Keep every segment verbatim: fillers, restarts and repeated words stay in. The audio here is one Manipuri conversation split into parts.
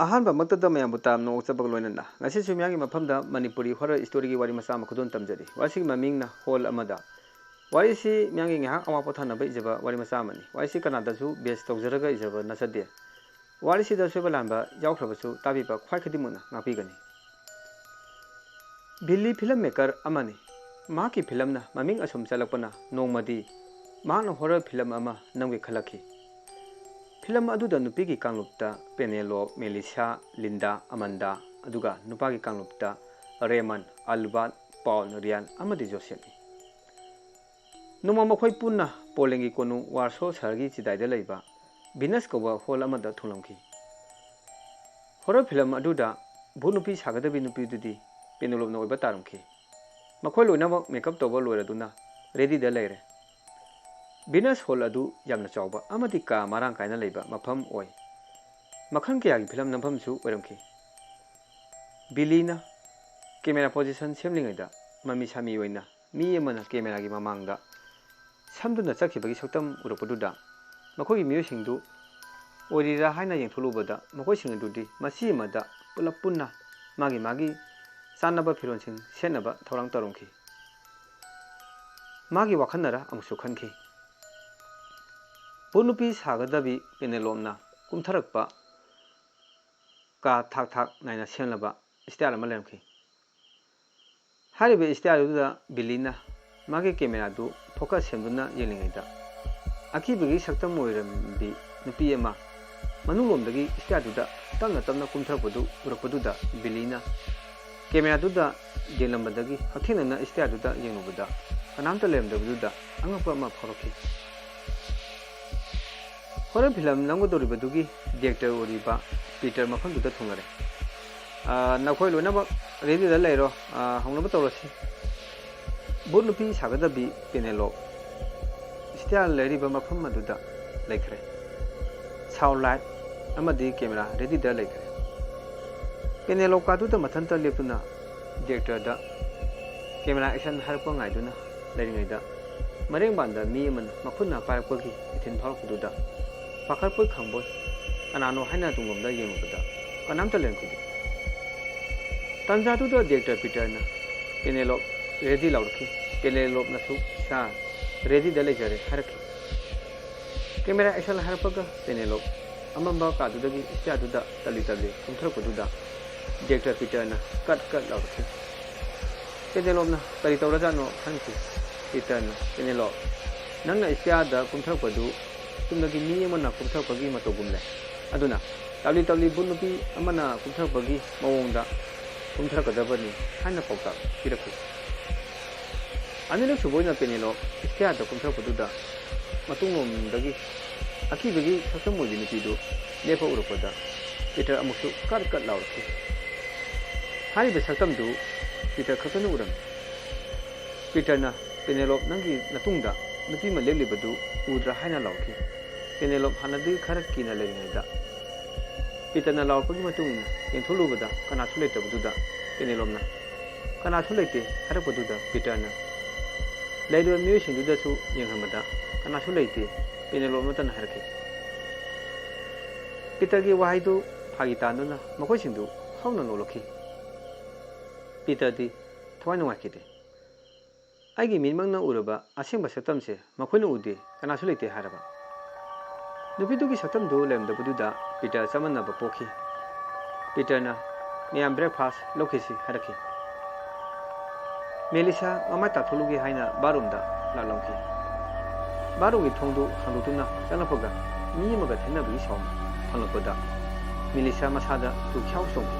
ꯑꯍꯥꯟꯕꯃꯛꯇꯗ ꯃꯌꯥꯝꯕꯨ ꯇꯔꯥꯝꯅ ꯑꯣꯛꯆꯕꯒ ꯂꯣꯏꯅꯅ ꯉꯁꯤꯁꯨ ꯃꯤꯌꯥꯝꯒꯤ ꯃꯐꯝꯗ ꯃꯅꯤꯄꯨꯔꯤ horror storyꯒꯤ ꯋꯥꯔꯤ ꯃꯆꯥ ꯑꯃ ꯈꯨꯗꯣꯜ ꯇꯝꯖꯔꯤ꯫ ꯋꯥꯔꯤꯁꯤꯒꯤ ꯃꯃꯤꯡꯅ ꯍꯣꯜ ꯑꯃꯗ꯫ ꯋꯥꯔꯤꯁꯤ ꯃꯤꯌꯥꯝꯒꯤ ꯉꯥꯏꯍꯥꯛ ꯑꯋꯥ ꯄꯣꯊꯥꯅꯕ ꯏꯖꯕ ꯋꯥꯔꯤ ꯃꯆꯥ ꯑꯃꯅꯤ꯫ ꯋꯥꯔꯤꯁꯤ ꯀꯅꯥꯗꯁꯨ base ꯇꯧꯖꯔꯒ ꯏꯖꯕ ꯅꯠꯆꯗꯦ꯫ ꯋꯥꯔꯤꯁꯤꯗ ꯁꯣꯏꯕ ꯂꯥꯟꯕ ꯌꯥꯎꯈ꯭ꯔꯕꯁꯨ ꯇꯥꯕꯤꯕ ꯈ꯭ꯋꯥꯏ ꯈꯨꯗꯤꯡꯃꯛꯅ ꯉꯥꯛꯄꯤꯒꯅꯤ꯫ ꯕꯤꯜꯂꯤ film maker ꯑꯃꯅꯤ꯫ ꯃꯍꯥꯛꯀꯤ filmꯅ ꯃꯃꯤꯡ ꯑꯁꯨꯝ ꯆꯠꯂꯛꯄꯅ ꯅꯣꯡꯃꯗꯤ ꯃꯍꯥꯛꯅ horror film ꯑꯃ ꯅꯝꯒꯦ ꯈꯜꯂꯛꯈꯤ꯫ Film ꯑꯗꯨꯗ ꯅꯨꯄꯤꯒꯤ ꯀꯥꯡꯂꯨꯞꯇ ꯄꯦꯅꯦꯂꯣꯞ, ꯃꯦꯂꯤꯁꯥ, ꯂꯤꯟꯗꯥ, ꯑꯃꯟꯗꯥ, ꯑꯗꯨꯒ ꯅꯨꯄꯥꯒꯤ ꯀꯥꯡꯂꯨꯞꯇ ꯔꯦꯃꯟ, ꯑꯜꯕꯥꯔꯠ, ꯄꯥꯎꯜ, ꯔꯤꯌꯥꯟ ꯑꯃꯗꯤ ꯖꯣꯁꯦꯐꯅꯤ꯫ ꯅꯣꯡꯃ ꯃꯈꯣꯏ ꯄꯨꯟꯅ ꯄꯣꯂꯦꯟꯒꯤ ꯀꯣꯅꯨꯡ ꯋꯥꯔꯁꯣ ꯁꯍꯔꯒꯤ ꯆꯤꯗꯥꯏꯗ ꯂꯩꯕ ꯚꯤꯅꯁ ꯀꯧꯕ ꯍꯣꯜ ꯑꯃꯗ ꯊꯨꯡꯂꯝꯈꯤ꯫ Horror film ꯑꯗꯨꯗ ꯚꯨꯠ ꯅꯨꯄꯤ ꯁꯥꯒꯗꯕꯤ ꯅꯨꯄꯤꯗꯨꯗꯤ ꯄꯦꯅꯦꯂꯣꯞꯅ ꯑꯣꯏꯕ ꯇꯥꯔꯝꯈꯤ꯫ ꯃꯈꯣꯏ ꯂꯣꯏꯅꯃꯛ makeup ꯇꯧꯕ ꯂꯣꯏꯔꯗꯨꯅ readyꯗ ꯂꯩꯔꯦ꯫ ꯚꯤꯅꯁ ꯍꯣꯜ ꯑꯗꯨ ꯌꯥꯝꯅ ꯆꯥꯎꯕ ꯑꯃꯗꯤ ꯀꯥ ꯃꯔꯥꯡ ꯀꯥꯏꯅ ꯂꯩꯕ ꯃꯐꯝ ꯑꯣꯏ꯫ ꯃꯈꯜ ꯀꯌꯥꯒꯤ film ꯅꯝꯐꯝꯁꯨ ꯑꯣꯏꯔꯝꯈꯤ꯫ ꯕꯤꯂꯤꯅ camera position ꯁꯦꯝꯂꯤꯉꯩꯗ ꯃꯃꯤ ꯁꯥꯃꯤ ꯑꯣꯏꯅ ꯃꯤ ꯑꯃꯅ cameraꯒꯤ ꯃꯃꯥꯡꯗ ꯁꯝꯗꯨꯅ ꯆꯠꯈꯤꯕꯒꯤ ꯁꯛꯇꯝ ꯎꯔꯛꯄꯗꯨꯗ ꯃꯈꯣꯏꯒꯤ ꯃꯤꯑꯣꯏꯁꯤꯡꯗꯨ ꯑꯣꯏꯔꯤꯔꯥ ꯍꯥꯏꯅ ꯌꯦꯡꯊꯣꯛꯂꯨꯕꯗ ꯃꯈꯣꯏꯁꯤꯡ ꯑꯗꯨꯗꯤ ꯃꯆꯤ ꯑꯃꯗ ꯄꯨꯂꯞ ꯄꯨꯟꯅ ꯃꯥꯒꯤ ꯃꯥꯒꯤ ꯆꯥꯟꯅꯕ ꯐꯤꯔꯣꯜꯁꯤꯡ ꯁꯦꯠꯅꯕ ꯊꯧꯔꯥꯡ ꯇꯧꯔꯝꯈꯤ꯫ ꯃꯥꯒꯤ ꯋꯥꯈꯜꯅꯔ ꯑꯃꯨꯛꯁꯨ ꯈꯟꯈꯤ꯫ ꯚꯨꯠ ꯅꯨꯄꯤ ꯁꯥꯒꯗꯕꯤ ꯄꯦꯅꯦꯂꯣꯞꯅ ꯀꯨꯝꯊꯔꯛꯄ ꯀꯥ ꯊꯥꯛ ꯊꯥꯛ ꯅꯥꯏꯅ ꯁꯦꯝꯂꯕ stair ꯑꯃ ꯂꯩꯔꯝꯈꯤ꯫ ꯍꯥꯏꯔꯤꯕ stair ꯑꯗꯨꯗ ꯕꯤꯂꯤꯅ ꯃꯥꯒꯤ cameraꯗꯨ focus ꯁꯦꯝꯗꯨꯅ ꯌꯦꯡꯂꯤꯉꯩꯗ ꯑꯀꯤꯕꯒꯤ ꯁꯛꯇꯝ ꯑꯣꯏꯔꯝꯕꯤ ꯅꯨꯄꯤ ꯑꯃ ꯃꯅꯨꯡꯂꯣꯝꯗꯒꯤ stairꯗꯨꯗ ꯇꯞꯅ ꯇꯞꯅ ꯀꯨꯝꯊꯔꯛꯄꯗꯨ ꯎꯔꯛꯄꯗꯨꯗ ꯕꯤꯂꯤꯅ cameraꯗꯨꯗ ꯌꯦꯡꯂꯝꯕꯗꯒꯤ ꯍꯛꯊꯦꯡꯅꯅ stairꯗꯨꯗ ꯌꯦꯡꯂꯨꯕꯗ ꯀꯅꯥꯝꯇ ꯂꯩꯔꯝꯗꯕꯗꯨꯗ ꯑꯉꯛꯄ ꯑꯃ ꯐꯥꯎꯔꯛꯈꯤ꯫ Horror film ꯅꯝꯒꯗꯧꯔꯤꯕꯗꯨꯒꯤ director ꯑꯣꯏꯔꯤꯕ ꯄꯤꯇꯔ ꯃꯐꯝꯗꯨꯗ ꯊꯨꯡꯂꯔꯦ꯫ "ꯑꯥ, ꯅꯈꯣꯏ ꯂꯣꯏꯅꯃꯛ readyꯗ ꯂꯩꯔꯣ, ꯑꯥ, ꯍꯧꯅꯕ ꯇꯧꯔꯁꯤ꯫" ꯚꯨꯠ ꯅꯨꯄꯤ ꯁꯥꯒꯗꯕꯤ ꯄꯦꯅꯦꯂꯣꯞ stair ꯂꯩꯔꯤꯕ ꯃꯐꯝ ꯑꯗꯨꯗ ꯂꯩꯈ꯭ꯔꯦ꯫ Sound, light ꯑꯃꯗꯤ camera readyꯗ ꯂꯩꯈ꯭ꯔꯦ꯫ ꯄꯦꯅꯦꯂꯣꯞ ꯀꯥꯗꯨꯗ ꯃꯊꯟꯇ ꯂꯦꯞꯇꯨꯅ directorꯗ camera action ꯍꯥꯏꯔꯛꯄ ꯉꯥꯏꯗꯨꯅ ꯂꯩꯔꯤꯉꯩꯗ ꯃꯔꯦꯡꯕꯥꯟꯗ ꯃꯤ ꯑꯃꯅ ꯃꯈꯨꯠꯅ ꯄꯥꯏꯔꯛꯄꯒꯤ ꯏꯊꯤꯜ ꯐꯥꯎꯔꯛꯄꯗꯨꯗ ꯄꯥꯈꯠꯄꯣꯏ ꯈꯪꯕꯣꯏ ꯀꯅꯥꯅꯣ ꯍꯥꯏꯅ ꯇꯨꯡꯂꯣꯝꯗ ꯌꯦꯡꯂꯨꯕꯗ ꯀꯅꯥꯝꯇ ꯂꯩꯔꯝꯈꯤꯗꯦ꯫ ꯇꯥꯟꯖꯥꯗꯨꯗ ꯗꯤꯔꯦꯛꯇꯔ ꯄꯤꯇꯔꯅ ꯄꯦꯅꯦꯂꯣꯞ ꯔꯦꯗꯤ ꯂꯥꯎꯔꯛꯈꯤ꯫ ꯄꯦꯅꯦꯂꯣꯞꯅꯁꯨ ꯏꯁꯥ ꯔꯦꯗꯤꯗ ꯂꯩꯖꯔꯦ ꯍꯥꯏꯔꯛꯈꯤ꯫ ꯀꯦꯃꯦꯔꯥ ꯑꯦꯛꯁꯟ ꯍꯥꯏꯔꯛꯄꯒ ꯄꯦꯅꯦꯂꯣꯞ ꯑꯃꯝꯕ ꯀꯥꯗꯨꯗꯒꯤ ꯏꯁꯇꯤꯌꯥꯔꯗꯨꯗ ꯇꯞꯂꯤ ꯇꯞꯂꯤ ꯀꯨꯝꯊꯔꯛꯄꯗꯨꯗ ꯗꯤꯔꯦꯛꯇꯔ ꯄꯤꯇꯔꯅ ꯀꯠ ꯀꯠ ꯂꯥꯎꯔꯛꯈꯤ꯫ ꯄꯦꯅꯦꯂꯣꯞꯅ ꯀꯔꯤ ꯇꯧꯔꯖꯥꯠꯅꯣ ꯈꯟꯈꯤ꯫ ꯄꯤꯇꯔꯅ, "ꯄꯦꯅꯦꯂꯣꯞ, ꯅꯪꯅ ꯏꯁꯇꯤꯌꯥꯔꯗ ꯀꯨꯝꯊꯔꯛꯄꯗꯨ ꯆꯨꯝꯅꯒꯤ ꯃꯤ ꯑꯃꯅ ꯀꯨꯝꯊꯔꯛꯄꯒꯤ ꯃꯇꯧꯒꯨꯝꯂꯦ꯫ ꯑꯗꯨꯅ ꯇꯞꯂꯤ ꯇꯞꯂꯤ ꯚꯨꯠ ꯅꯨꯄꯤ ꯑꯃꯅ ꯀꯨꯝꯊꯔꯛꯄꯒꯤ ꯃꯑꯣꯡꯗ ꯀꯨꯝꯊꯔꯛꯀꯗꯕꯅꯤ" ꯍꯥꯏꯅ ꯄꯥꯎꯇꯥꯛ ꯄꯤꯔꯛꯈꯤ꯫ ꯑꯅꯤꯔꯛꯁꯨꯕ ꯑꯣꯏꯅ ꯄꯦꯅꯦꯂꯣꯞ ꯏꯁꯇꯤꯌꯥꯔꯗ ꯀꯨꯝꯊꯔꯛꯄꯗꯨꯗ ꯃꯇꯨꯡꯂꯣꯝꯗꯒꯤ ꯑꯀꯤꯕꯒꯤ ꯁꯛꯇꯝ ꯑꯣꯏꯕꯤ ꯅꯨꯄꯤꯗꯨ ꯂꯦꯞꯄ ꯎꯔꯛꯄꯗ ꯄꯤꯇꯔ ꯑꯃꯨꯛꯁꯨ ꯀꯠ ꯀꯠ ꯂꯥꯎꯔꯛꯈꯤ꯫ ꯍꯥꯏꯔꯤꯕ ꯁꯛꯇꯝꯗꯨ ꯄꯤꯇꯔ ꯈꯛꯇꯅ ꯎꯔꯝꯃꯤ꯫ ꯄꯤꯇꯔꯅ, "ꯄꯦꯅꯦꯂꯣꯞ, ꯅꯪꯒꯤ ꯅꯇꯨꯡꯗ ꯅꯨꯄꯤ ꯑꯃ ꯂꯦꯞꯂꯤꯕꯗꯨ ꯎꯗ꯭ꯔꯥ?" ꯍꯥꯏꯅ ꯂꯥꯎꯈꯤ꯫ ꯄꯦꯅꯦꯂꯣꯞ ꯍꯥꯟꯅꯗꯒꯤ ꯈꯔ ꯀꯤꯅ ꯂꯩꯔꯤꯉꯩꯗ ꯄꯤꯇꯔꯅ ꯂꯥꯎꯔꯛꯄꯒꯤ ꯃꯇꯨꯡ ꯏꯟꯅ ꯌꯦꯡꯊꯣꯛꯂꯨꯕꯗ ꯀꯅꯥꯁꯨ ꯂꯩꯇꯕꯗꯨꯗ ꯄꯦꯅꯦꯂꯣꯞꯅ, "ꯀꯅꯥꯁꯨ ꯂꯩꯇꯦ" ꯍꯥꯏꯔꯛꯄꯗꯨꯗ ꯄꯤꯇꯔꯅ ꯂꯩꯔꯤꯕ ꯃꯤꯑꯣꯏꯁꯤꯡꯗꯨꯗꯁꯨ ꯌꯦꯡꯍꯟꯕꯗ ꯀꯅꯥꯁꯨ ꯂꯩꯇꯦ, ꯄꯦꯅꯦꯂꯣꯞ ꯅꯠꯇꯅ ꯍꯥꯏꯔꯛꯈꯤ꯫ ꯄꯤꯇꯔꯒꯤ ꯋꯥꯍꯩꯗꯨ ꯐꯥꯒꯤ ꯇꯥꯟꯗꯨꯅ ꯃꯈꯣꯏꯁꯤꯡꯗꯨ ꯍꯧꯅ ꯅꯣꯛꯂꯛꯈꯤ꯫ ꯄꯤꯇꯔꯗꯤ ꯊꯋꯥꯏ ꯅꯨꯡꯉꯥꯏꯈꯤꯗꯦ꯫ "ꯑꯩꯒꯤ ꯃꯤꯠꯃꯛꯅ ꯎꯔꯕ ꯑꯁꯦꯡꯕ ꯁꯛꯇꯝꯁꯦ ꯃꯈꯣꯏꯅ ꯎꯗꯦ, ꯀꯅꯥꯁꯨ ꯂꯩꯇꯦ" ꯍꯥꯏꯔꯕ꯫ ꯅꯨꯄꯤꯗꯨꯒꯤ ꯁꯛꯇꯝꯗꯨ ꯂꯩꯔꯝꯗꯕꯗꯨꯗ ꯄꯤꯇꯔ ꯆꯃꯝꯅꯕ ꯄꯣꯛꯈꯤ꯫ ꯄꯤꯇꯔꯅ, "ꯃꯌꯥꯝ ꯕ꯭ꯔꯦꯛꯐꯥꯁ ꯂꯧꯈꯤꯁꯤ" ꯍꯥꯏꯔꯛꯈꯤ꯫ ꯃꯦꯂꯤꯁꯥ ꯃꯃꯥꯏ ꯇꯥꯊꯣꯛꯂꯨꯒꯦ ꯍꯥꯏꯅ ꯕꯥꯠꯔꯨꯝꯗ ꯂꯥꯛꯂꯝꯈꯤ꯫ ꯕꯥꯠꯔꯨꯝꯒꯤ ꯊꯣꯡꯗꯨ ꯍꯥꯡꯗꯣꯛꯇꯨꯅ ꯆꯪꯂꯛꯄꯒ ꯃꯤ ꯑꯃꯒ ꯊꯦꯡꯅꯕꯒꯤ ꯁꯥꯎꯟ ꯐꯪꯂꯛꯄꯗ ꯃꯦꯂꯤꯁꯥ ꯃꯁꯥꯗ ꯇꯨꯈ꯭ꯌꯥꯎ ꯆꯣꯡꯈꯤ꯫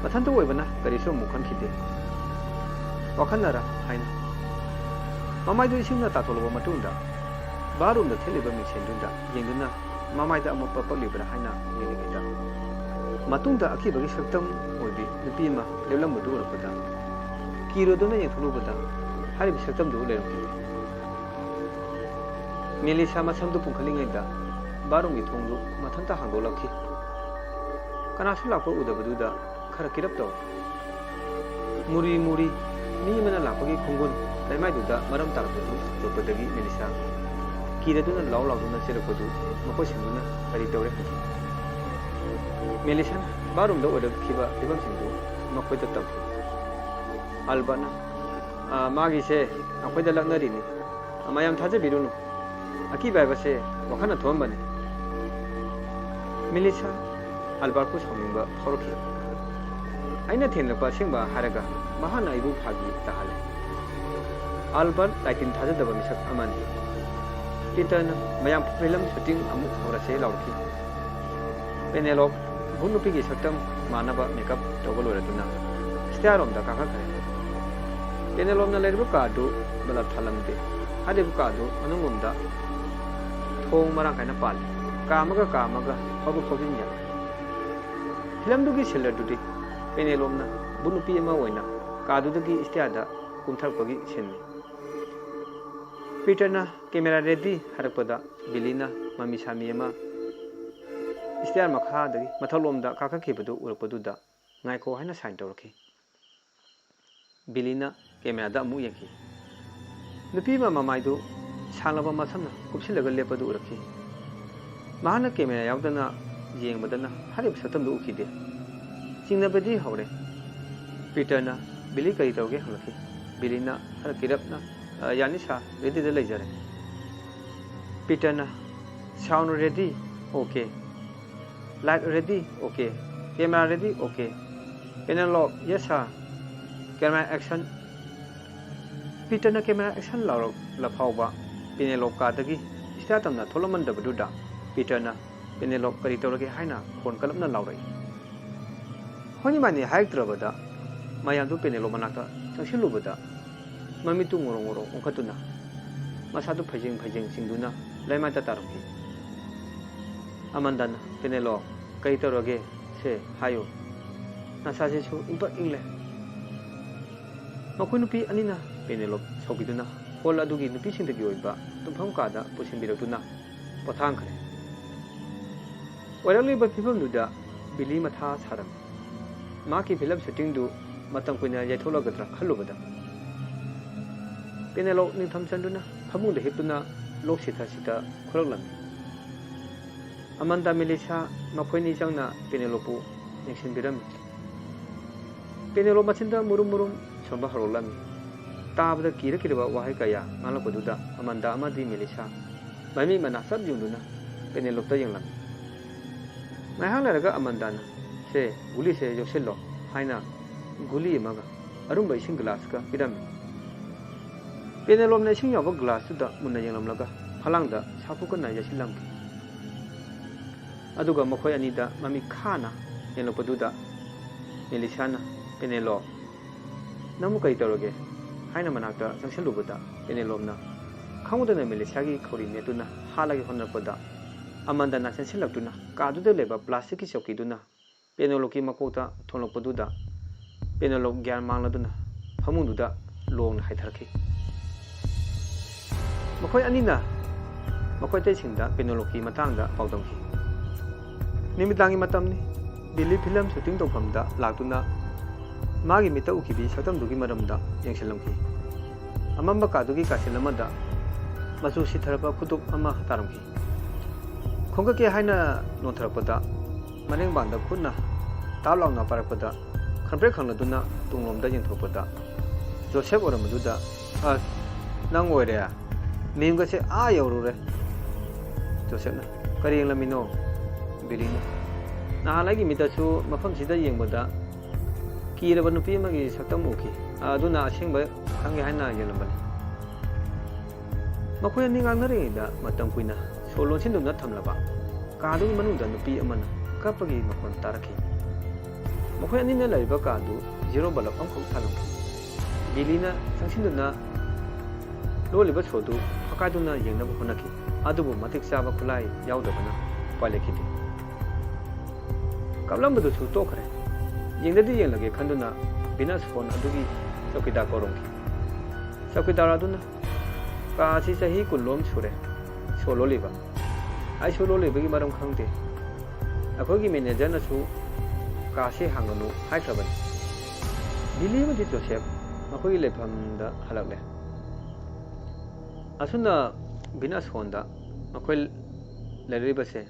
ꯃꯊꯟꯇ ꯑꯣꯏꯕꯅ ꯀꯔꯤꯁꯨ ꯑꯃꯨꯛ ꯈꯟꯈꯤꯗꯦ꯫ ꯋꯥꯈꯜꯅꯔ ꯍꯥꯏꯅ ꯃꯃꯥꯏꯗꯨ ꯏꯁꯤꯡꯅ ꯇꯥꯊꯣꯛꯂꯕ ꯃꯇꯨꯡꯗ ꯕꯥꯠꯔꯨꯝꯗ ꯊꯦꯠꯂꯤꯕ ꯃꯤꯡꯁꯦꯟꯗꯨꯗ ꯌꯦꯡꯗꯨꯅ ꯃꯃꯥꯏꯗ ꯑꯃꯣꯠꯄ ꯄꯛꯂꯤꯕ꯭ꯔꯥ ꯍꯥꯏꯅ ꯌꯦꯡꯂꯤꯉꯩꯗ ꯃꯇꯨꯡꯗ ꯑꯀꯤꯕꯒꯤ ꯁꯛꯇꯝ ꯑꯣꯏꯕꯤ ꯅꯨꯄꯤ ꯑꯃ ꯂꯦꯞꯂꯝꯕꯗꯨ ꯎꯔꯛꯄꯗ ꯀꯤꯔꯨꯗꯨꯅ ꯌꯦꯡꯊꯣꯛꯂꯨꯕꯗ ꯍꯥꯏꯔꯤꯕ ꯁꯛꯇꯝꯗꯨ ꯂꯩꯔꯝꯈꯤꯗꯦ꯫ ꯃꯦꯂꯤꯁꯥ ꯃꯁꯝꯗꯨ ꯄꯨꯟꯈꯠꯂꯤꯉꯩꯗ ꯕꯥꯠꯔꯨꯝꯒꯤ ꯊꯣꯡꯗꯨ ꯃꯊꯟꯇ ꯍꯥꯡꯗꯣꯛꯂꯛꯈꯤ꯫ ꯀꯅꯥꯁꯨ ꯂꯥꯛꯄ ꯎꯗꯕꯗꯨꯗ ꯈꯔ ꯀꯤꯔꯞ ꯇꯧꯏ꯫ ꯃꯨꯔꯤ ꯃꯨꯔꯤ ꯃꯤ ꯑꯃꯅ ꯂꯥꯛꯄꯒꯤ ꯈꯣꯡꯒꯨꯟ ꯂꯩꯃꯥꯏꯗꯨꯗ ꯃꯔꯝ ꯇꯥꯔꯛꯄꯗꯨ ꯎꯔꯛꯄꯗꯒꯤ ꯃꯦꯂꯤꯁꯥ ꯀꯤꯔꯗꯨꯅ ꯂꯥꯎ ꯂꯥꯎꯗꯨꯅ ꯆꯦꯜꯂꯛꯄꯗꯨ ꯃꯈꯣꯏꯁꯤꯡꯗꯨꯅ ꯀꯔꯤ ꯇꯧꯔꯦ ꯍꯪꯈꯤ꯫ ꯃꯦꯂꯤꯁꯥꯅ ꯕꯥꯠꯔꯨꯝꯗ ꯑꯣꯏꯔꯛꯈꯤꯕ ꯐꯤꯕꯝꯁꯤꯡꯗꯨ ꯃꯈꯣꯏꯗ ꯇꯝꯈꯤ꯫ ꯑꯜꯕꯔꯠꯅ, "ꯑꯥ, ꯃꯥꯒꯤꯁꯦ ꯑꯩꯈꯣꯏꯗ ꯂꯛꯅꯔꯤꯅꯤ꯫ ꯃꯌꯥꯝ ꯊꯥꯖꯕꯤꯔꯨꯅꯨ꯫ ꯑꯀꯤꯕ ꯍꯥꯏꯕꯁꯦ ꯋꯥꯈꯜꯅ ꯊꯣꯛꯍꯟꯕꯅꯤ꯫" ꯃꯦꯂꯤꯁꯥ ꯑꯜꯕꯔꯠꯄꯨ ꯁꯥꯎꯅꯤꯡꯕ ꯐꯥꯎꯔꯛꯈꯤ꯫ "ꯑꯩꯅ ꯊꯦꯡꯅꯔꯛꯄ ꯑꯁꯦꯡꯕ ꯍꯥꯏꯔꯒ ꯃꯍꯥꯛꯅ ꯑꯩꯕꯨ ꯐꯥꯒꯤ ꯇꯥꯍꯜꯂꯦ꯫" ꯑꯜꯕꯔꯠ ꯂꯥꯏꯇꯤꯟ ꯊꯥꯖꯗꯕ ꯃꯤꯁꯛ ꯑꯃꯅꯤ꯫ ꯄꯤꯇꯔꯅ, "ꯃꯌꯥꯝ, ꯐꯤꯂꯝ ꯁꯨꯇꯤꯡ ꯑꯃꯨꯛ ꯍꯧꯔꯁꯦ" ꯂꯥꯎꯔꯛꯈꯤ꯫ ꯄꯦꯅꯦꯂꯣꯞ ꯚꯨꯠ ꯅꯨꯄꯤꯒꯤ ꯁꯛꯇꯝ ꯃꯥꯟꯅꯕ ꯃꯦꯀꯞ ꯇꯧꯕ ꯂꯣꯏꯔꯗꯨꯅ ꯁ꯭ꯇꯦꯌꯔꯔꯣꯝꯗ ꯀꯥꯈꯠꯈ꯭ꯔꯦ꯫ ꯄꯦꯅꯦꯂꯣꯞꯅ ꯂꯩꯔꯤꯕ ꯀꯥꯗꯨ ꯕꯂꯕ ꯊꯥꯜꯂꯝꯗꯦ꯫ ꯍꯥꯏꯔꯤꯕ ꯀꯥꯗꯨ ꯃꯅꯨꯡꯂꯣꯝꯗ ꯊꯣꯡ ꯃꯔꯥꯡ ꯀꯥꯏꯅ ꯄꯥꯜꯂꯤ꯫ ꯀꯥ ꯑꯃꯒ ꯀꯥ ꯑꯃꯒ ꯐꯥꯎꯗꯣꯛ ꯐꯥꯎꯖꯤꯟ ꯌꯥꯏ꯫ ꯐꯤꯂꯝꯗꯨꯒꯤ ꯁꯤꯜ ꯑꯗꯨꯗꯤ ꯄꯦꯅꯦꯂꯣꯞꯅ ꯚꯨꯠ ꯅꯨꯄꯤ ꯑꯃ ꯑꯣꯏꯅ ꯀꯥꯗꯨꯗꯒꯤ ꯁ꯭ꯇꯦꯌꯔꯗ ꯀꯨꯝꯊꯔꯛꯄꯒꯤ ꯁꯤꯟꯅꯤ꯫ ꯄꯤꯇꯔꯅ "ꯀꯦꯃꯦꯔꯥ ꯔꯦꯗꯤ" ꯍꯥꯏꯔꯛꯄꯗ ꯕꯤꯂꯤꯅ ꯃꯃꯤ ꯁꯥꯃꯤ ꯑꯃ ꯁ꯭ꯇꯦꯌꯔ ꯃꯈꯥꯗꯒꯤ ꯃꯊꯛꯂꯣꯝꯗ ꯀꯥꯈꯠꯈꯤꯕꯗꯨ ꯎꯔꯛꯄꯗꯨꯗ "ꯉꯥꯏꯈꯣ" ꯍꯥꯏꯅ ꯁꯥꯏꯟ ꯇꯧꯔꯛꯈꯤ꯫ ꯕꯤꯂꯤꯅ ꯀꯦꯃꯦꯔꯥꯗ ꯑꯃꯨꯛ ꯌꯦꯡꯈꯤ꯫ ꯅꯨꯄꯤ ꯑꯃ ꯃꯃꯥꯏꯗꯨ ꯁꯥꯡꯂꯕ ꯃꯁꯝꯅ ꯀꯨꯞꯁꯤꯜꯂꯒ ꯂꯦꯞꯄꯗꯨ ꯎꯔꯛꯈꯤ꯫ ꯃꯍꯥꯛꯅ ꯀꯦꯃꯦꯔꯥ ꯌꯥꯎꯗꯅ ꯌꯦꯡꯕꯗꯅ ꯍꯥꯏꯔꯤꯕ ꯁꯛꯇꯝꯗꯨ ꯎꯈꯤꯗꯦ꯫ ꯆꯤꯡꯅꯕꯗꯤ ꯍꯧꯔꯦ꯫ ꯄꯤꯇꯔꯅ, "ꯕꯤꯂꯤ, ꯀꯔꯤ ꯇꯧꯔꯒꯦ?" ꯍꯪꯂꯛꯈꯤ꯫ ꯕꯤꯂꯤꯅ ꯈꯔ ꯀꯤꯔꯞꯅ, "ꯑ, ꯌꯥꯅꯤ ꯁꯥꯔ, ꯔꯦꯗꯤꯗ ꯂꯩꯖꯔꯦ꯫" ꯄꯤꯇꯔꯅ, "Sound ready? Okay. Light ready? Okay. Camera ready? Okay. Penelope, yes sir. Camera action." ꯄꯤꯇꯔꯅ "ꯀꯦꯃꯦꯔꯥ ꯑꯦꯛꯁꯟ" ꯂꯥꯎꯔꯛꯂ ꯐꯥꯎꯕ ꯄꯦꯅꯦꯂꯣꯞ ꯀꯥꯗꯒꯤ ꯁ꯭ꯇꯦꯌꯔ ꯇꯝꯅ ꯊꯣꯛꯂꯝꯃꯟꯗꯕꯗꯨꯗ ꯄꯤꯇꯔꯅ "ꯄꯦꯅꯦꯂꯣꯞ, ꯀꯔꯤ ꯇꯧꯔꯒꯦ?" ꯍꯥꯏꯅ ꯈꯣꯟ ꯀꯜꯂꯞꯅ ꯂꯥꯎꯔꯛꯏ꯫ ꯍꯣꯏꯅꯤꯃꯥꯏꯅꯤ ꯍꯥꯏꯔꯛꯇ꯭ꯔꯕꯗ ꯃꯌꯥꯝꯗꯨ ꯄꯦꯅꯦꯂꯣꯞ ꯃꯅꯥꯛꯇ ꯆꯪꯁꯤꯜꯂꯨꯕꯗ ꯃꯃꯤꯠꯇꯨ ꯉꯣꯔꯣꯛ ꯉꯣꯔꯣꯛ ꯑꯣꯟꯈꯠꯇꯨꯅ ꯃꯁꯥꯗꯨ ꯐꯩꯖꯦꯡ ꯐꯩꯖꯦꯡ ꯆꯤꯡꯗꯨꯅ ꯂꯩꯃꯥꯏꯗ ꯇꯥꯔꯝꯈꯤ꯫ ꯑꯃꯟꯗꯟꯅ, "ꯄꯦꯅꯦꯂꯣꯞ, ꯀꯔꯤ ꯇꯧꯔꯒꯦ? ꯁꯦ, ꯍꯥꯏꯌꯨ꯫ ꯅꯁꯥꯁꯤꯁꯨ ꯏꯪꯄꯛ ꯏꯪꯂꯦ꯫" ꯃꯈꯣꯏ ꯅꯨꯄꯤ ꯑꯅꯤꯅ ꯄꯦꯅꯦꯂꯣꯞ ꯁꯧꯕꯤꯗꯨꯅ ꯍꯣꯜ ꯑꯗꯨꯒꯤ ꯅꯨꯄꯤꯁꯤꯡꯗꯒꯤ ꯑꯣꯏꯕ ꯇꯨꯝꯐꯝ ꯀꯥꯗ ꯄꯨꯁꯤꯟꯕꯤꯔꯛꯇꯨꯅ ꯄꯣꯊꯥꯍꯟꯈ꯭ꯔꯦ꯫ ꯑꯣꯏꯔꯛꯂꯤꯕ ꯐꯤꯕꯝꯗꯨꯗ ꯕꯤꯂꯤ ꯃꯊꯥ ꯁꯥꯔꯝꯃꯤ꯫ ꯃꯍꯥꯛꯀꯤ ꯐꯤꯂꯝ ꯁꯨꯇꯤꯡꯗꯨ ꯃꯇꯝ ꯀꯨꯏꯅ ꯌꯩꯊꯣꯛꯂꯒꯗ꯭ꯔꯥ ꯈꯜꯂꯨꯕꯗ ꯄꯦꯅꯦꯂꯣꯞ ꯅꯤꯡꯊꯝ ꯆꯟꯗꯨꯅ ꯐꯃꯨꯡꯗ ꯍꯤꯞꯇꯨꯅ ꯂꯣꯛ ꯁꯤꯊ ꯁꯤꯊ ꯈꯨꯔꯛꯂꯝꯃꯤ꯫ ꯑꯃꯟꯗꯥ ꯃꯦꯂꯤꯁꯥ ꯃꯈꯣꯏꯅꯤ ꯆꯪꯅ ꯄꯦꯅꯦꯂꯣꯞꯄꯨ ꯌꯦꯡꯁꯤꯟꯕꯤꯔꯝꯃꯤ꯫ ꯄꯦꯅꯦꯂꯣꯞ ꯃꯆꯤꯟꯗ ꯃꯨꯔꯨꯝ ꯃꯨꯔꯨꯝ ꯁꯣꯟꯕ ꯍꯧꯔꯛꯂꯝꯃꯤ꯫ ꯇꯥꯕꯗ ꯀꯤꯔ ꯀꯤꯔꯕ ꯋꯥꯍꯩ ꯀꯌꯥ ꯉꯥꯡꯂꯛꯄꯗꯨꯗ ꯑꯃꯟꯗꯥ ꯑꯃꯗꯤ ꯃꯦꯂꯤꯁꯥ ꯃꯃꯤꯠ ꯃꯅꯥ ꯆꯞ ꯌꯨꯡꯗꯨꯅ ꯄꯦꯅꯦꯂꯣꯞꯇ ꯌꯦꯡꯂꯝꯃꯤ꯫ ꯉꯥꯏꯍꯥꯛ ꯂꯩꯔꯒ ꯑꯃꯟꯗꯥꯅ, "ꯁꯦ, ꯒꯨꯂꯤꯁꯦ ꯌꯣꯠꯁꯤꯜꯂꯣ" ꯍꯥꯏꯅ ꯒꯨꯂꯤ ꯑꯃꯒ ꯑꯔꯨꯝꯕ ꯏꯁꯤꯡ ꯒ꯭ꯂꯥꯁꯀ ꯄꯤꯔꯝꯃꯤ꯫ ꯄꯦꯅꯦꯂꯣꯞꯅ ꯏꯁꯤꯡ ꯌꯥꯎꯕ ꯒ꯭ꯂꯥꯁꯇꯨꯗ ꯃꯨꯟꯅ ꯌꯦꯡꯂꯝꯂꯒ ꯐꯂꯥꯡꯗ ꯁꯥꯐꯨ ꯀꯟꯅ ꯌꯩꯁꯤꯜꯂꯝꯈꯤ꯫ ꯑꯗꯨꯒ ꯃꯈꯣꯏ ꯑꯅꯤꯗ ꯃꯃꯤꯠ ꯈꯥꯅ ꯌꯦꯡꯂꯛꯄꯗꯨꯗ ꯃꯦꯂꯤꯁꯥꯅ, "ꯄꯦꯅꯦꯂꯣꯞ, ꯅꯪꯕꯨ ꯀꯔꯤ ꯇꯧꯔꯒꯦ?" ꯍꯥꯏꯅ ꯃꯅꯥꯛꯇ ꯆꯪꯁꯤꯜꯂꯨꯕꯗ ꯄꯦꯅꯦꯂꯣꯞꯅ ꯈꯪꯍꯧꯗꯅ ꯃꯦꯂꯤꯁꯥꯒꯤ ꯈꯧꯔꯤ ꯅꯦꯠꯇꯨꯅ ꯍꯥꯠꯂꯒꯦ ꯍꯣꯠꯅꯔꯛꯄꯗ ꯑꯃꯟꯗꯥꯅ ꯆꯦꯟꯁꯤꯜꯂꯛꯇꯨꯅ ꯀꯥꯗꯨꯗ ꯂꯩꯕ ꯄ꯭ꯂꯥꯁꯇꯤꯛꯀꯤ ꯆꯧꯀꯤꯗꯨꯅ ꯄꯦꯅꯦꯂꯣꯞꯀꯤ ꯃꯀꯣꯛꯇ ꯊꯣꯝꯂꯛꯄꯗꯨꯗ ꯄꯦꯅꯦꯂꯣꯞ ꯒ꯭ꯌꯥꯟ ꯃꯥꯡꯂꯗꯨꯅ ꯐꯃꯨꯡꯗꯨꯗ ꯂꯣꯡꯅ ꯍꯥꯏꯊꯔꯛꯈꯤ꯫ ꯃꯈꯣꯏ ꯑꯅꯤꯅ ꯃꯈꯣꯏ ꯑꯇꯩꯁꯤꯡꯗ ꯄꯦꯅꯦꯂꯣꯞꯀꯤ ꯃꯇꯥꯡꯗ ꯄꯥꯎꯗꯝꯈꯤ꯫ ꯅꯨꯃꯤꯗꯥꯡꯒꯤ ꯃꯇꯝꯅꯤ꯫ ꯕꯤꯂꯤ ꯐꯤꯂꯝ ꯁꯨꯇꯤꯡ ꯇꯧꯐꯝꯗ ꯂꯥꯛꯇꯨꯅ ꯃꯥꯒꯤ ꯃꯤꯠꯇ ꯎꯈꯤꯕꯤ ꯁꯛꯇꯝꯗꯨꯒꯤ ꯃꯔꯝꯗ ꯌꯦꯡꯁꯤꯜꯂꯝꯈꯤ꯫ ꯑꯃꯝꯕ ꯀꯥꯗꯨꯒꯤ ꯀꯥꯆꯤꯟ ꯑꯃꯗ ꯃꯆꯨ ꯁꯤꯊꯔꯕ ꯈꯨꯗꯣꯞ ꯑꯃ ꯇꯥꯔꯝꯈꯤ꯫ ꯈꯣꯝꯒꯠꯀꯦ ꯍꯥꯏꯅ ꯅꯣꯟꯊꯔꯛꯄꯗ ꯃꯅꯤꯡꯕꯥꯟꯗ ꯈꯨꯠꯅ ꯇꯥꯞ ꯂꯥꯎꯅ ꯄꯥꯏꯔꯛꯄꯗ ꯈꯪꯄ꯭ꯔꯦꯛ ꯈꯪꯂꯗꯨꯅ ꯇꯨꯡꯂꯣꯝꯗ ꯌꯦꯡꯊꯣꯛꯄꯗ ꯖꯣꯁꯦꯞ ꯑꯣꯏꯔꯝꯕꯗꯨꯗ, "ꯑꯁ, ꯅꯪ ꯑꯣꯏꯔꯦ? ꯃꯤꯝꯒꯁꯦ ꯑꯥ ꯌꯧꯔꯨꯔꯦ!" ꯖꯣꯁꯦꯞꯅ, "ꯀꯔꯤ ꯌꯦꯡꯂꯝꯃꯤꯅꯣ?" ꯕꯤꯂꯤꯅ, "ꯅꯍꯥꯟ ꯑꯩꯒꯤ ꯃꯤꯠꯇꯁꯨ ꯃꯐꯝꯁꯤꯗ ꯌꯦꯡꯕꯗ ꯀꯤꯔꯕ ꯅꯨꯄꯤ ꯑꯃꯒꯤ ꯁꯛꯇꯝ ꯎꯈꯤ, ꯑꯗꯨꯅ ꯑꯁꯦꯡꯕ ꯈꯪꯒꯦ ꯍꯥꯏꯅ ꯌꯦꯡꯂꯝꯕꯅꯤ꯫" ꯃꯈꯣꯏ ꯑꯅꯤ ꯉꯥꯡꯅꯔꯤꯉꯩꯗ ꯃꯇꯝ ꯀꯨꯏꯅ ꯁꯣ ꯂꯣꯟꯁꯤꯟꯗꯨꯅ ꯊꯝꯂꯕ ꯀꯥꯗꯨꯒꯤ ꯃꯅꯨꯡꯗ ꯅꯨꯄꯤ ꯑꯃꯅ ꯀꯞꯄꯒꯤ ꯃꯈꯣꯟ ꯇꯥꯔꯛꯈꯤ꯫ ꯃꯈꯣꯏ ꯑꯅꯤꯅ ꯂꯩꯔꯤꯕ ꯀꯥꯗꯨ ꯖꯤꯔꯣ ꯕꯂꯕ ꯑꯃꯈꯛ ꯊꯥꯜꯂꯝꯈꯤ꯫ ꯕꯤꯂꯤꯅ ꯆꯪꯁꯤꯟꯗꯨꯅ ꯂꯣꯜꯂꯤꯕ ꯁꯣꯗꯨ ꯐꯛꯀꯥꯏꯗꯨꯅ ꯌꯦꯡꯅꯕ ꯍꯣꯠꯅꯈꯤ, ꯑꯗꯨꯕꯨ ꯃꯇꯤꯛ ꯆꯥꯕ ꯈꯨꯠꯂꯥꯏ ꯌꯥꯎꯗꯕꯅ ꯎꯄꯥꯏ ꯂꯩꯈꯤꯗꯦ꯫ ꯀꯞꯂꯝꯕꯗꯨꯁꯨ ꯇꯣꯛꯈ꯭ꯔꯦ꯫ ꯌꯦꯡꯗꯗꯤ ꯌꯦꯡꯂꯒꯦ ꯈꯟꯗꯨꯅ ꯕꯤꯅꯁ ꯐꯣꯟ ꯑꯗꯨꯒꯤ ꯆꯧꯀꯤꯗꯥꯔ ꯀꯧꯔꯝꯈꯤ꯫ ꯆꯧꯀꯤꯗꯥꯔ ꯑꯗꯨꯅ, "ꯀꯥ ꯑꯁꯤ ꯆꯍꯤ ꯀꯨꯟ ꯂꯣꯝ ꯁꯨꯔꯦ ꯁꯣ ꯂꯣꯜꯂꯤꯕ꯫ ꯑꯩꯁꯨ ꯂꯣꯜꯂꯤꯕꯒꯤ ꯃꯔꯝ ꯈꯪꯗꯦ꯫ ꯑꯩꯈꯣꯏꯒꯤ ꯃꯦꯅꯦꯖꯔꯅꯁꯨ ꯀꯥꯁꯤ ꯍꯥꯡꯒꯅꯨ ꯍꯥꯏꯈ꯭ꯔꯕꯅꯤ꯫" ꯕꯤꯂꯤ ꯑꯃꯗꯤ ꯖꯣꯁꯦꯐ ꯃꯈꯣꯏꯒꯤ ꯂꯩꯐꯝꯗ ꯍꯜꯂꯛꯂꯦ꯫ ꯑꯁꯨꯝꯅ ꯕꯤꯅꯁ ꯐꯣꯟꯗ ꯃꯈꯣꯏ ꯂꯩꯔꯛꯂꯤꯕꯁꯦ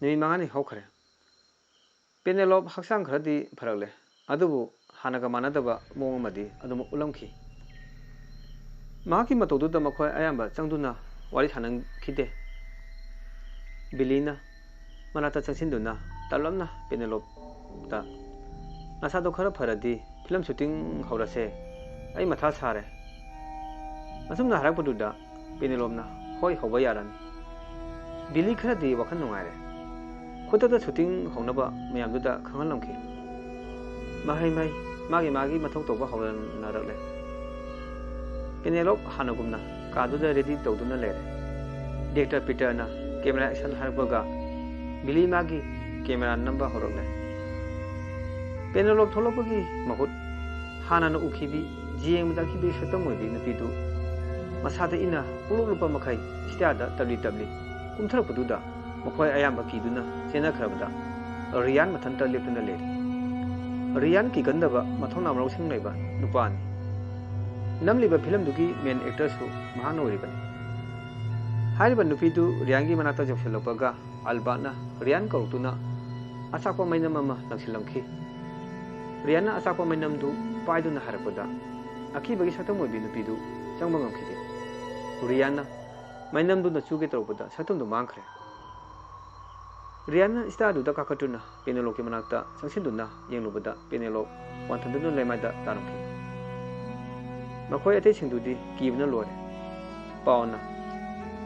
ꯅꯨꯃꯤꯠ ꯃꯉꯥꯅꯤ ꯍꯧꯈ꯭ꯔꯦ꯫ ꯄꯦꯅꯦꯂꯣꯞ ꯍꯛꯆꯥꯡ ꯈꯔꯗꯤ ꯐꯔꯛꯂꯦ, ꯑꯗꯨꯕꯨ ꯍꯥꯟꯅꯒ ꯃꯥꯟꯅꯗꯕ ꯃꯑꯣꯡ ꯑꯃꯗꯤ ꯑꯗꯨꯃꯛ ꯎꯠꯂꯝꯈꯤ꯫ ꯃꯍꯥꯛꯀꯤ ꯃꯇꯧꯗꯨꯗ ꯃꯈꯣꯏ ꯑꯌꯥꯝꯕ ꯆꯪꯗꯨꯅ ꯋꯥꯔꯤ ꯁꯥꯟꯅꯈꯤꯗꯦ꯫ ꯕꯤꯂꯤꯅ ꯃꯅꯥꯛꯇ ꯆꯪꯁꯤꯟꯗꯨꯅ ꯇꯞꯂꯞꯅ ꯄꯦꯅꯦꯂꯣꯞꯇ, "ꯅꯁꯥꯗꯣ ꯈꯔ ꯐꯔꯗꯤ ꯐꯤꯂꯝ ꯁꯨꯇꯤꯡ ꯍꯧꯔꯁꯦ, ꯑꯩ ꯃꯊꯥ ꯁꯥꯔꯦ꯫" ꯑꯁꯨꯝꯅ ꯍꯥꯏꯔꯛꯄꯗꯨꯗ ꯄꯦꯅꯦꯂꯣꯞꯅ, "ꯍꯣꯏ, ꯍꯧꯕ ꯌꯥꯔꯅꯤ꯫" ꯕꯤꯂꯤ ꯈꯔꯗꯤ ꯋꯥꯈꯜ ꯅꯨꯡꯉꯥꯏꯔꯦ꯫ ꯈꯨꯗꯛꯇ ꯁꯨꯇꯤꯡ ꯍꯧꯅꯕ ꯃꯌꯥꯝꯗꯨꯗ ꯈꯪꯍꯜꯂꯝꯈꯤ꯫ ꯃꯍꯩ ꯃꯍꯩ ꯃꯥꯒꯤ ꯃꯥꯒꯤ ꯃꯊꯧ ꯇꯧꯕ ꯍꯧꯅꯔꯛꯂꯦ꯫ ꯄꯦꯅꯦꯂꯣꯞ ꯍꯥꯟꯅꯒꯨꯝꯅ ꯀꯥꯗꯨꯗ ꯔꯦꯗꯤ ꯇꯧꯗꯨꯅ ꯂꯩꯔꯦ꯫ ꯗꯤꯔꯦꯛꯇꯔ ꯄꯤꯇꯔꯅ ꯀꯦꯃꯦꯔꯥ ꯑꯦꯛꯁꯟ ꯍꯥꯏꯔꯛꯄꯒ ꯕꯤꯂꯤ ꯃꯥꯒꯤ ꯀꯦꯃꯦꯔꯥ ꯅꯝꯕ ꯍꯧꯔꯛꯂꯦ꯫ ꯄꯦꯅꯦꯂꯣꯞ ꯊꯣꯛꯂꯛꯄꯒꯤ ꯃꯍꯨꯠ ꯍꯥꯟꯅꯅ ꯎꯈꯤꯕꯤ, ꯌꯦꯡꯕꯗ ꯑꯀꯤꯕꯤ ꯁꯛꯇꯝ ꯑꯣꯏꯕꯤ ꯅꯨꯄꯤꯗꯨ ꯃꯁꯥꯗ ꯏꯟꯅ ꯄꯨꯡꯂꯨꯞ ꯂꯨꯞꯄ ꯃꯈꯩ ꯁ꯭ꯇꯤꯌꯥꯔꯗ ꯇꯞꯂꯤ ꯇꯞꯂꯤ ꯀꯨꯝꯊꯔꯛꯄꯗꯨꯗ ꯃꯈꯣꯏ ꯑꯌꯥꯝꯕ ꯀꯤꯗꯨꯅ ꯆꯦꯟꯅꯈ꯭ꯔꯕꯗ ꯔꯤꯌꯥꯟ ꯃꯊꯟꯇ ꯂꯦꯞꯇꯨꯅ ꯂꯩꯔꯤ꯫ ꯔꯤꯌꯥꯟ ꯀꯤꯒꯟꯗꯕ ꯃꯊꯧꯅꯥ ꯃꯔꯧꯁꯤꯡ ꯂꯩꯕ ꯅꯨꯄꯥꯅꯤ꯫ ꯅꯝꯂꯤꯕ ꯐꯤꯂꯝꯗꯨꯒꯤ ꯃꯦꯟ ꯑꯦꯛꯇꯔꯁꯨ ꯃꯍꯥꯛꯅ ꯑꯣꯏꯔꯤꯕꯅꯤ꯫ ꯍꯥꯏꯔꯤꯕ ꯅꯨꯄꯤꯗꯨ ꯔꯤꯌꯥꯟꯒꯤ ꯃꯅꯥꯛꯇ ꯌꯧꯁꯤꯜꯂꯛꯄꯒ ꯑꯜꯕꯥꯔꯠꯅ ꯔꯤꯌꯥꯟ ꯀꯧꯔꯛꯇꯨꯅ ꯑꯆꯥꯛꯄ ꯃꯩꯅꯝ ꯑꯃ ꯂꯪꯁꯤꯜꯂꯝꯈꯤ꯫ ꯔꯤꯌꯥꯟꯅ ꯑꯆꯥꯛꯄ ꯃꯩꯅꯝꯗꯨ ꯄꯥꯏꯗꯨꯅ ꯍꯥꯏꯔꯛꯄꯗ ꯑꯀꯤꯕꯒꯤ ꯁꯛꯇꯝ ꯑꯣꯏꯕꯤ ꯅꯨꯄꯤꯗꯨ ꯆꯪꯕ ꯉꯝꯈꯤꯗꯦ꯫ ꯔꯤꯌꯥꯟꯅ ꯃꯩꯅꯝꯗꯨꯅ ꯆꯨꯒꯦ ꯇꯧꯔꯛꯄꯗ ꯁꯛꯇꯝꯗꯨ ꯃꯥꯡꯈ꯭ꯔꯦ꯫ ꯔꯤꯌꯥꯟꯅ ꯁ꯭ꯇꯤꯌꯥꯔꯗꯨꯗ ꯀꯥꯈꯠꯇꯨꯅ ꯄꯦꯅꯦꯂꯣꯞꯀꯤ ꯃꯅꯥꯛꯇ ꯆꯪꯁꯤꯟꯗꯨꯅ ꯌꯦꯡꯂꯨꯕꯗ ꯄꯦꯅꯦꯂꯣꯞ ꯋꯥꯟꯊꯗꯨꯅ ꯂꯩꯃꯥꯏꯗ ꯇꯥꯔꯝꯈꯤ꯫ ꯃꯈꯣꯏ ꯑꯇꯩꯁꯤꯡꯗꯨꯗꯤ ꯀꯤꯕꯅ ꯂꯣꯏꯔꯦ꯫ ꯄꯥꯎꯅ,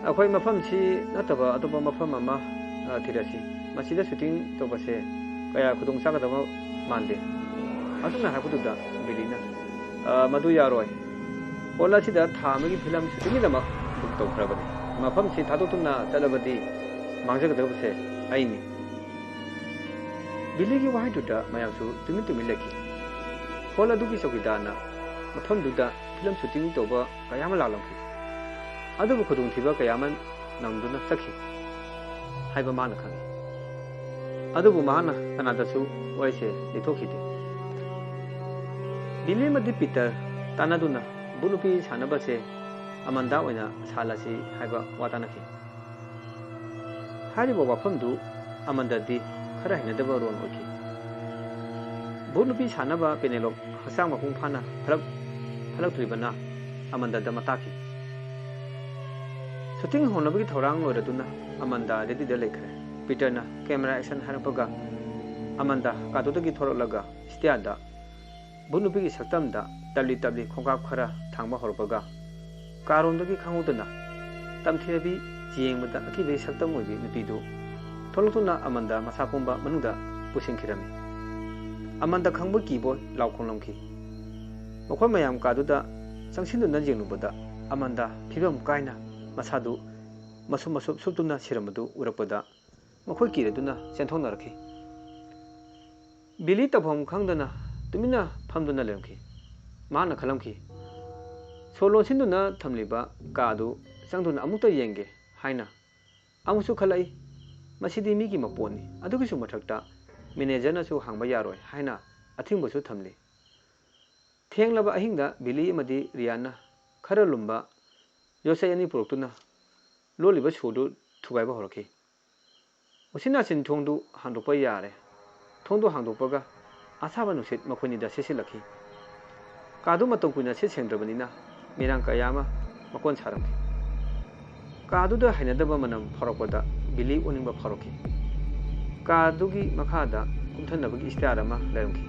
"ꯑꯩꯈꯣꯏ ꯃꯐꯝꯁꯤ ꯅꯠꯇꯕ ꯑꯇꯣꯞꯄ ꯃꯐꯝ ꯑꯃ, ꯑ, ꯊꯤꯔꯁꯤ꯫ ꯃꯁꯤꯗ ꯁꯨꯇꯤꯡ ꯇꯧꯕꯁꯦ ꯀꯌꯥ ꯈꯨꯗꯣꯡ ꯆꯥꯒꯗꯕ ꯃꯥꯟꯗꯦ꯫" ꯑꯁꯨꯝꯅ ꯍꯥꯏꯔꯛꯄꯗꯨꯗ ꯕꯤꯂꯤꯅ, "ꯑ, ꯃꯗꯨ ꯌꯥꯔꯣꯏ꯫ ꯍꯣꯜ ꯑꯁꯤꯗ ꯊꯥ ꯑꯃꯒꯤ ꯐꯤꯂꯝ ꯁꯨꯇꯤꯡꯒꯤꯗꯃꯛ ꯕꯨꯛ ꯇꯧꯈ꯭ꯔꯕꯅꯤ꯫ ꯃꯐꯝꯁꯤ ꯊꯥꯗꯣꯛꯇꯨꯅ ꯆꯠꯂꯕꯗꯤ ꯃꯥꯡꯖꯒꯗꯕꯁꯦ ꯑꯩꯅꯤ꯫" ꯕꯤꯂꯤꯒꯤ ꯋꯥꯍꯩꯗꯨꯗ ꯃꯌꯥꯝꯁꯨ ꯇꯨꯃꯤꯟ ꯇꯨꯃꯤꯟ ꯂꯩꯈꯤ꯫ ꯍꯣꯜ ꯑꯗꯨꯒꯤ ꯆꯧꯀꯤꯗꯥꯔꯅ ꯃꯐꯝꯗꯨꯗ ꯐꯤꯂꯝ ꯁꯨꯇꯤꯡ ꯇꯧꯕ ꯀꯌꯥ ꯑꯃ ꯂꯥꯛꯂꯝꯈꯤ꯫ ꯑꯗꯨꯕꯨ ꯈꯨꯗꯣꯡꯊꯤꯕ ꯀꯌꯥ ꯑꯃ ꯅꯪꯗꯨꯅ ꯆꯠꯈꯤ ꯍꯥꯏꯕ ꯃꯍꯥꯛꯅ ꯈꯪꯏ꯫ ꯑꯗꯨꯕꯨ ꯃꯍꯥꯛꯅ ꯀꯅꯥꯗꯁꯨ ꯋꯥꯔꯤꯁꯦ ꯂꯤꯊꯣꯛꯈꯤꯗꯦ꯫ ꯕꯤꯂꯤ ꯑꯃꯗꯤ ꯄꯤꯇꯔ ꯇꯥꯟꯅꯗꯨꯅ ꯚꯨꯠ ꯅꯨꯄꯤ ꯁꯥꯟꯅꯕꯁꯦ ꯑꯃꯟꯗꯥ ꯑꯣꯏꯅ ꯁꯥꯍꯜꯂꯁꯤ ꯍꯥꯏꯕ ꯋꯥ ꯇꯥꯅꯈꯤ꯫ ꯍꯥꯏꯔꯤꯕ ꯋꯥꯐꯝꯗꯨ ꯑꯃꯟꯗꯗꯤ ꯈꯔ ꯍꯩꯅꯗꯕ ꯔꯣꯜ ꯑꯣꯏꯈꯤ꯫ ꯚꯨꯠ ꯅꯨꯄꯤ ꯁꯥꯟꯅꯕ ꯄꯦꯅꯦꯂꯣꯞ ꯍꯛꯆꯥꯡ ꯃꯄꯨꯡ ꯐꯥꯅ ꯐꯔꯛ ꯐꯠꯂꯛꯇ꯭ꯔꯤꯕꯅ ꯑꯃꯟꯗꯗ ꯃꯇꯥꯛꯈꯤ꯫ ꯁꯨꯇꯤꯡ ꯍꯧꯅꯕꯒꯤ ꯊꯧꯔꯥꯡ ꯂꯣꯏꯔꯗꯨꯅ ꯑꯃꯟꯗ ꯔꯦꯗꯤꯗ ꯂꯩꯈ꯭ꯔꯦ꯫ ꯄꯤꯇꯔꯅ ꯀꯦꯃꯦꯔꯥ ꯑꯦꯛꯁꯟ ꯍꯥꯏꯔꯛꯄꯒ ꯑꯃꯟꯗ ꯀꯥꯗꯨꯗꯒꯤ ꯊꯣꯔꯛꯂꯒ ꯁ꯭ꯇꯤꯌꯥꯔꯗ ꯚꯨꯠ ꯅꯨꯄꯤꯒꯤ ꯁꯛꯇꯝꯗ ꯇꯞꯂꯤ ꯇꯞꯂꯤ ꯈꯣꯡꯀꯥꯞ ꯈꯔ ꯊꯥꯡꯕ ꯍꯧꯔꯛꯄꯒ ꯀꯥꯔꯣꯝꯗꯒꯤ ꯈꯪꯍꯧꯗꯅ ꯇꯝꯊꯤꯔꯕꯤ ꯌꯦꯡꯕꯗ ꯑꯀꯤꯕꯒꯤ ꯁꯛꯇꯝ ꯑꯣꯏꯕꯤ ꯅꯨꯄꯤꯗꯨ ꯊꯣꯛꯂꯛꯇꯨꯅ ꯑꯃꯟꯗ ꯃꯁꯥ ꯄꯨꯝꯕ ꯃꯅꯨꯡꯗ ꯄꯨꯁꯤꯟꯈꯤꯔꯝꯃꯤ꯫ ꯑꯃꯟꯗ ꯈꯪꯕ ꯀꯤꯕꯣꯏ ꯂꯥꯎ ꯈꯣꯡꯂꯝꯈꯤ꯫ ꯃꯈꯣꯏ ꯃꯌꯥꯝ ꯀꯥꯗꯨꯗ ꯆꯪꯁꯤꯟꯗꯨꯅ ꯌꯦꯡꯂꯨꯕꯗ ꯑꯃꯟꯗ ꯐꯤꯕꯝ ꯀꯥꯏꯅ ꯃꯁꯥꯗꯨ ꯃꯁꯨꯞ ꯃꯁꯨꯞ ꯁꯨꯞꯇꯨꯅ ꯁꯤꯔꯝꯕꯗꯨ ꯎꯔꯛꯄꯗ ꯃꯈꯣꯏ ꯀꯤꯔꯗꯨꯅ ꯆꯦꯟꯊꯣꯛꯅꯔꯛꯈꯤ꯫ ꯕꯤꯂꯤ ꯇꯧꯐꯝ ꯈꯪꯗꯅ ꯇꯨꯃꯤꯟꯅ ꯐꯝꯗꯨꯅ ꯂꯩꯔꯝꯈꯤ꯫ ꯃꯍꯥꯛꯅ ꯈꯜꯂꯝꯈꯤ, ꯁꯣ ꯂꯣꯟꯁꯤꯟꯗꯨꯅ ꯊꯝꯂꯤꯕ ꯀꯥ ꯑꯗꯨ ꯆꯪꯗꯨꯅ ꯑꯃꯨꯛꯇ ꯌꯦꯡꯒꯦ ꯍꯥꯏꯅ꯫ ꯑꯃꯨꯛꯁꯨ ꯈꯜꯂꯛꯏ, ꯃꯁꯤꯗꯤ ꯃꯤꯒꯤ ꯃꯄꯣꯠꯅꯤ, ꯑꯗꯨꯒꯤꯁꯨ ꯃꯊꯛꯇ ꯃꯦꯅꯦꯖꯔꯅꯁꯨ ꯍꯥꯡꯕ ꯌꯥꯔꯣꯏ ꯍꯥꯏꯅ ꯑꯊꯤꯡꯕꯁꯨ ꯊꯝꯂꯤ꯫ ꯊꯦꯡꯂꯕ ꯑꯍꯤꯡꯗ ꯕꯤꯂꯤ ꯑꯃꯗꯤ ꯔꯤꯌꯥꯟꯅ ꯈꯔ ꯂꯨꯝꯕ ꯌꯣꯠꯆꯩ ꯑꯅꯤ ꯄꯨꯔꯛꯇꯨꯅ ꯂꯣꯜꯂꯤꯕ ꯁꯣꯗꯨ ꯊꯨꯒꯥꯏꯕ ꯍꯧꯔꯛꯈꯤ꯫ ꯎꯆꯤꯟ ꯅꯥꯆꯤꯟ ꯊꯣꯡꯗꯨ ꯍꯥꯡꯗꯣꯛꯄ ꯌꯥꯔꯦ꯫ ꯊꯣꯡꯗꯨ ꯍꯥꯡꯗꯣꯛꯄꯒ ꯑꯁꯥꯕ ꯅꯨꯡꯁꯤꯠ ꯃꯈꯣꯏꯅꯤꯗ ꯁꯤꯠꯆꯤꯜꯂꯛꯈꯤ꯫ ꯀꯥꯗꯨ ꯃꯇꯝ ꯀꯨꯏꯅ ꯁꯤꯠ ꯁꯦꯡꯗ꯭ꯔꯕꯅꯤꯅ ꯃꯤꯔꯥꯡ ꯀꯌꯥ ꯑꯃ ꯃꯀꯣꯟ ꯁꯥꯔꯝꯈꯤ꯫ ꯀꯥꯗꯨꯗ ꯍꯩꯅꯗꯕ ꯃꯅꯝ ꯐꯥꯎꯔꯛꯄꯗ ꯕꯤꯂꯤ ꯑꯣꯅꯤꯡꯕ ꯐꯥꯎꯔꯛꯈꯤ꯫ ꯀꯥꯗꯨꯒꯤ ꯃꯈꯥꯗ ꯀꯨꯝꯊꯅꯕꯒꯤ ꯁ꯭ꯇꯤꯌꯥꯔ ꯑꯃ ꯂꯩꯔꯝꯈꯤ꯫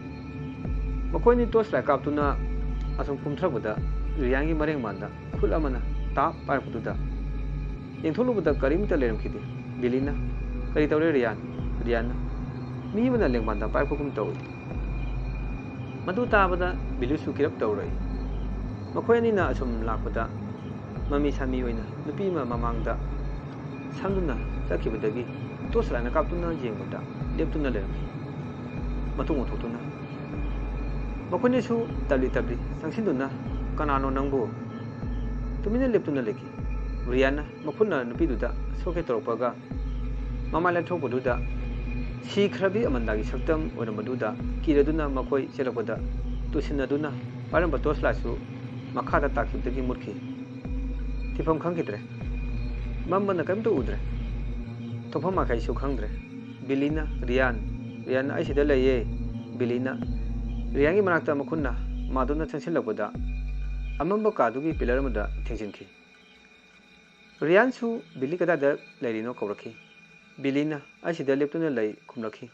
ꯃꯈꯣꯏꯅꯤ ꯇꯣꯔꯆ ꯂꯥꯏꯠ ꯀꯥꯞꯇꯨꯅ ꯑꯁꯨꯝ ꯀꯨꯝꯊꯔꯛꯄꯗ ꯔꯤꯌꯥꯟꯒꯤ ꯃꯔꯦꯡꯕꯥꯟꯗ ꯈꯨꯠ ꯑꯃꯅ ꯇꯥꯞ ꯄꯥꯏꯔꯛꯄꯗꯨꯗ ꯌꯦꯡꯊꯣꯛꯂꯨꯕꯗ ꯀꯔꯤꯝꯇ ꯂꯩꯔꯝꯈꯤꯗꯦ꯫ ꯕꯤꯂꯤꯅ, "ꯀꯔꯤ ꯇꯧꯔꯦ ꯔꯤꯌꯥꯟ?" ꯔꯤꯌꯥꯟꯅ, "ꯃꯤ ꯑꯃꯅ ꯂꯦꯡꯕꯥꯟꯗ ꯄꯥꯏꯔꯛꯄꯒꯨꯝ ꯇꯧꯏ꯫" ꯃꯗꯨ ꯇꯥꯕꯗ ꯕꯤꯂꯤꯁꯨ ꯀꯤꯔꯞ ꯇꯧꯔꯛꯏ꯫ ꯃꯈꯣꯏ ꯑꯅꯤꯅ ꯑꯁꯨꯝ ꯂꯥꯛꯄꯗ ꯃꯃꯤ ꯁꯥꯃꯤ ꯑꯣꯏꯅ ꯅꯨꯄꯤ ꯑꯃ ꯃꯃꯥꯡꯗ ꯁꯪꯗꯨꯅ ꯆꯠꯈꯤꯕꯗꯒꯤ ꯇꯣꯔꯆ ꯂꯥꯏꯠꯅ ꯀꯥꯞꯇꯨꯅ ꯌꯦꯡꯕꯗ ꯂꯦꯞꯇꯨꯅ ꯂꯩꯔꯝꯃꯤ꯫ ꯃꯇꯨꯡ ꯑꯣꯟꯊꯣꯛꯇꯨꯅ ꯃꯈꯣꯏꯅꯤꯁꯨ ꯇꯞꯂꯤ ꯇꯞꯂꯤ ꯆꯪꯁꯤꯟꯗꯨꯅ, "ꯀꯅꯥꯅꯣ ꯅꯪꯕꯨ?" ꯇꯨꯃꯤꯟꯅ ꯂꯦꯞꯇꯨꯅ ꯂꯩꯈꯤ꯫ ꯔꯤꯌꯥꯟꯅ ꯃꯈꯨꯠꯅ ꯅꯨꯄꯤꯗꯨꯗ ꯁꯣꯛꯀꯦ ꯇꯧꯔꯛꯄꯒ ꯃꯃꯥꯏ ꯂꯥꯟꯊꯣꯛꯄꯗꯨꯗ ꯁꯤꯈ꯭ꯔꯕꯤ ꯑꯃꯟꯗꯥꯒꯤ ꯁꯛꯇꯝ ꯑꯣꯏꯔꯝꯕꯗꯨꯗ ꯀꯤꯔꯗꯨꯅ ꯃꯈꯣꯏ ꯆꯦꯜꯂꯛꯄꯗ ꯇꯨꯁꯤꯟꯅꯗꯨꯅ ꯄꯥꯏꯔꯝꯕ ꯇꯣꯔꯆ ꯂꯥꯏꯠꯁꯨ ꯃꯈꯥꯗ ꯇꯥꯈꯤꯕꯗꯒꯤ ꯃꯨꯠꯈꯤ꯫ ꯊꯤꯐꯝ ꯈꯪꯈꯤꯗ꯭ꯔꯦ꯫ ꯃꯝꯕꯅ ꯀꯔꯤꯝꯇ ꯎꯗ꯭ꯔꯦ꯫ ꯊꯣꯛꯐꯝ ꯃꯥꯏꯀꯩꯁꯨ ꯈꯪꯗ꯭ꯔꯦ꯫ ꯕꯤꯂꯤꯅ, "ꯔꯤꯌꯥꯟ, ꯔꯤꯌꯥꯟ, ꯑꯩ ꯁꯤꯗ ꯂꯩꯌꯦ꯫" ꯕꯤꯂꯤꯅ ꯔꯤꯌꯥꯟꯒꯤ ꯃꯅꯥꯛꯇ ꯃꯈꯨꯠꯅ ꯃꯥꯗꯨꯅ ꯆꯪꯁꯤꯜꯂꯛꯄꯗ, ꯑꯃꯝꯕ ꯀꯥꯗꯨꯒꯤ ꯄꯤꯂꯔ ꯑꯃꯗ ꯊꯦꯡꯖꯤꯟꯈꯤ꯫ ꯔꯤꯌꯥꯟꯁꯨ, "ꯕꯤꯂꯤ ꯀꯗꯥꯏꯗ ꯂꯩꯔꯤꯅꯣ?" ꯀꯧꯔꯛꯈꯤ꯫ ꯕꯤꯂꯤꯅ, "ꯑꯩ ꯁꯤꯗ ꯂꯦꯞꯇꯨꯅ ꯂꯩ" ꯈꯨꯝꯂꯛꯈꯤ꯫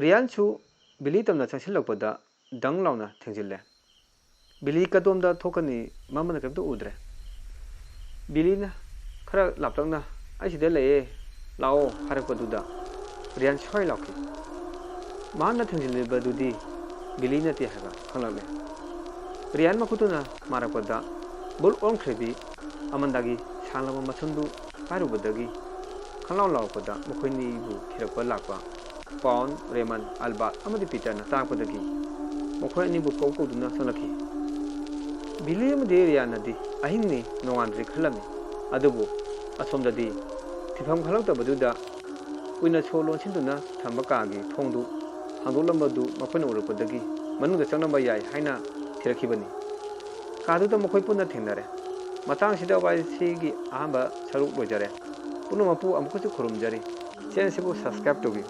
ꯔꯤꯌꯥꯟꯁꯨ ꯕꯤꯂꯤ ꯇꯝꯅ ꯆꯪꯁꯤꯜꯂꯛꯄꯗ ꯗꯪ ꯂꯥꯎꯅ ꯊꯦꯡꯖꯤꯜꯂꯦ꯫ ꯕꯤꯂꯤ ꯀꯗꯣꯝꯗ ꯊꯣꯛꯀꯅꯤ? ꯃꯝꯕꯅ ꯀꯔꯤꯝꯇ ꯎꯗ꯭ꯔꯦ꯫ ꯕꯤꯂꯤꯅ ꯈꯔ ꯂꯥꯞꯇꯛꯅ, "ꯑꯩ ꯁꯤꯗ ꯂꯩꯌꯦ, ꯂꯥꯛꯑꯣ" ꯍꯥꯏꯔꯛꯄꯗꯨꯗ ꯔꯤꯌꯥꯟ ꯁ꯭ꯋꯥꯏ ꯂꯥꯎꯈꯤ꯫ ꯃꯍꯥꯛꯅ ꯊꯦꯡꯖꯤꯜꯂꯤꯕꯗꯨꯗꯤ ꯕꯤꯂꯤ ꯅꯠꯇꯦ ꯍꯥꯏꯕ ꯈꯪꯂꯛꯂꯦ꯫ ꯔꯤꯌꯥꯟ ꯃꯈꯨꯠꯇꯨꯅ ꯃꯥꯔꯛꯄꯗ ꯕꯨꯜ ꯑꯣꯟꯈ꯭ꯔꯦꯕꯤ ꯑꯃꯟꯗꯥꯒꯤ ꯁꯥꯡꯂꯕ ꯃꯁꯝꯗꯨ ꯄꯥꯏꯔꯨꯕꯗꯒꯤ ꯈꯪꯂꯥꯎ ꯂꯥꯎꯔꯛꯄꯗ ꯃꯈꯣꯏꯅꯤꯕꯨ ꯊꯤꯔꯛꯄ ꯂꯥꯛꯄ ꯄꯥꯎꯟ, ꯔꯦꯃꯟ, ꯑꯜꯕꯥꯔꯠ ꯑꯃꯗꯤ ꯄꯤꯇꯔꯅ ꯇꯥꯛꯄꯗꯒꯤ ꯃꯈꯣꯏ ꯑꯅꯤꯕꯨ ꯀꯧ ꯀꯧꯗꯨꯅ ꯆꯪꯂꯛꯈꯤ꯫ ꯕꯤꯂꯤ ꯑꯃꯗꯤ ꯔꯤꯌꯥꯟꯅꯗꯤ ꯑꯍꯤꯡꯅꯤ, ꯅꯣꯡꯉꯥꯟꯗ꯭ꯔꯤ ꯈꯜꯂꯝꯃꯤ꯫ ꯑꯗꯨꯕꯨ ꯑꯁꯣꯝꯗꯗꯤ ꯊꯤꯐꯝ ꯈꯪꯂꯛꯇꯕꯗꯨꯗ ꯀꯨꯏꯅ ꯁꯣ ꯂꯣꯟꯁꯤꯟꯗꯨꯅ ꯊꯝꯕ ꯀꯥꯒꯤ ꯊꯣꯡꯗꯨ ꯍꯥꯡꯗꯣꯛꯂꯝꯕꯗꯨ ꯃꯈꯣꯏꯅ ꯎꯔꯛꯄꯗꯒꯤ ꯃꯅꯨꯡꯗ ꯆꯪꯂꯝꯕ ꯌꯥꯏ ꯍꯥꯏꯅ ꯊꯤꯔꯛꯈꯤꯕꯅꯤ꯫ ꯀꯥꯗꯨꯗ ꯃꯈꯣꯏ ꯄꯨꯟꯅ ꯊꯦꯡꯅꯔꯦ꯫ ꯃꯇꯥꯡꯁꯤꯗ ꯋꯥꯔꯤꯁꯤꯒꯤ ꯑꯍꯥꯟꯕ ꯁꯔꯨꯛ ꯂꯣꯏꯖꯔꯦ꯫ ꯄꯨꯝꯅꯃꯛꯄꯨ ꯑꯃꯨꯛꯀꯁꯨ ꯈꯨꯔꯨꯝꯖꯔꯤ꯫ ꯆꯦꯅꯦꯜꯁꯤꯕꯨ subscribe ꯇꯧꯕꯤꯌꯨ꯫